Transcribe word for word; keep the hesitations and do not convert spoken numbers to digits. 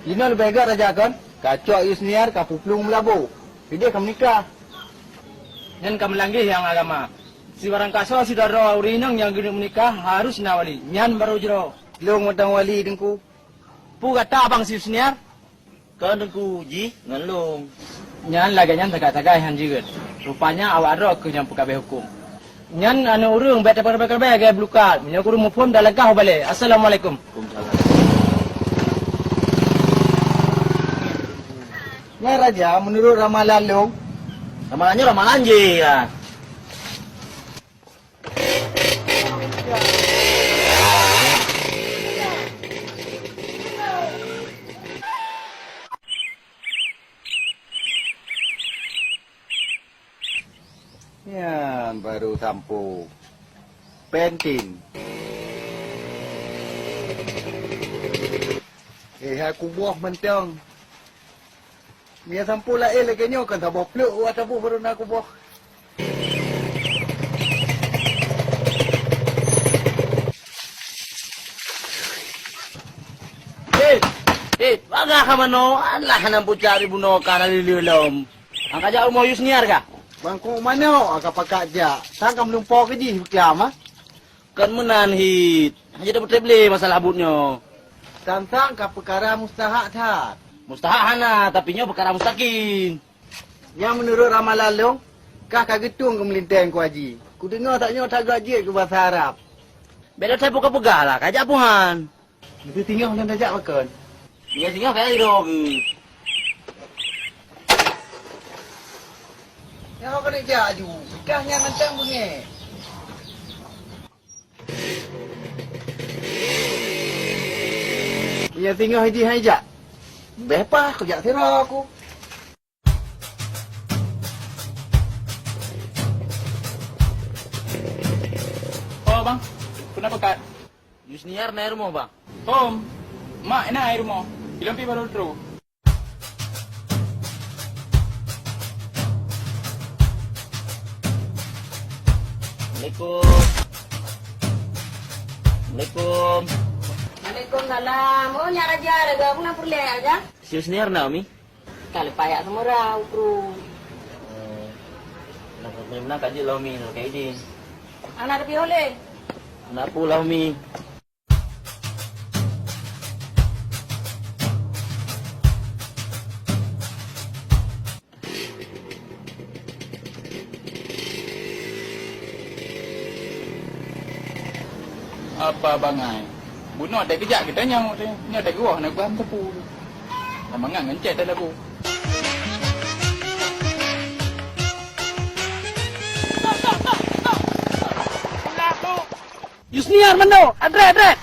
Jinoe leubeh gét raja kon, ka cok Yusniar ka peuplueng meulaboh. Idéh ka meunikah. Nyan ka meulanggaih nyang agama. Sibarang kasoe sidroe ureuëng inong nyang geuneuek meunikah harôh na wali. Nyan barô jroh. Lôn mantong wali, Teungku. Peue gata abang si Yusniar? Kon Teungku jih ngon lôn. Nyan lagée nyan sagai-sagai han jeuet. Rupanya awak droe kheueh nyang peukabeh huköm. Nyan aneuëk ureuëng bék tapeurabée-rabée lagée bulukat. Meunyoe ureuëng muphom dan leugah balée. Assalamualaikum. Waalaikumsalam. Nyan raja, meunurot ramalan lôn. Ramalan nyoe ramalan jih ya. Nyan barô sampoe. Pentin. Eh, hai kuboh mantong. Meunyo sampoe laén lagée nyoe kan saboh pleuek u ataboh barô na kuboh. Eh, eh, bagah ka manoe, alah nan pucak ribunoe ka na lileueh lom. Angka jak rumoh Yusniar kah? Bangkong manoe ka pakat jak, sang ka meulumpo keu jih beuklam, ah. Kon meunan hit, hana tapeutreb lé masalah buet nyoe. Sang-sang ka peukara mustahak that. Mustahak hana, tapi nyoe peukara mustakim. Nyang meunurot ramalan lôn, kah ka geutueng keu meulinteng ku Haji. Kudeungoe that nyoe that geuh jeuet keu basa Arab. Bék lôn peugah-peugah lah, ka jak puhan. Meuteungoh lôn tajak pakon. Nyoe singoh kaya droe geuh. Nyoe keuneuk jak aju. Kah nyang mantong beungéh. Nyoe singoh jih hai jak. Beh pah kujak sidroe ku. Oh, bang. Kenapa, Kak? Yusniar na i rumoh, bang? Hom. Mak na i rumoh. Ilong pi baru trok. Assalamualaikum. Assalamualaikum. Waalaikumsalam. Oh, nyak raja dah gak. Aku nak pulih aja. Si Yusniar na, Umi? Ka leupah jak Seumora, Ukru. Eh, nah, memang ka jeuet lom, Mi, lôn ka idin. Anak tapi oleh? Anak pula, Mi. Apa bangai? Bunoe dek keujak geutanyoe, nyoe dek geuwoe na geuham teupeu. Lam mangat ngon cét dan labu. Yusniar mando, adret, adret.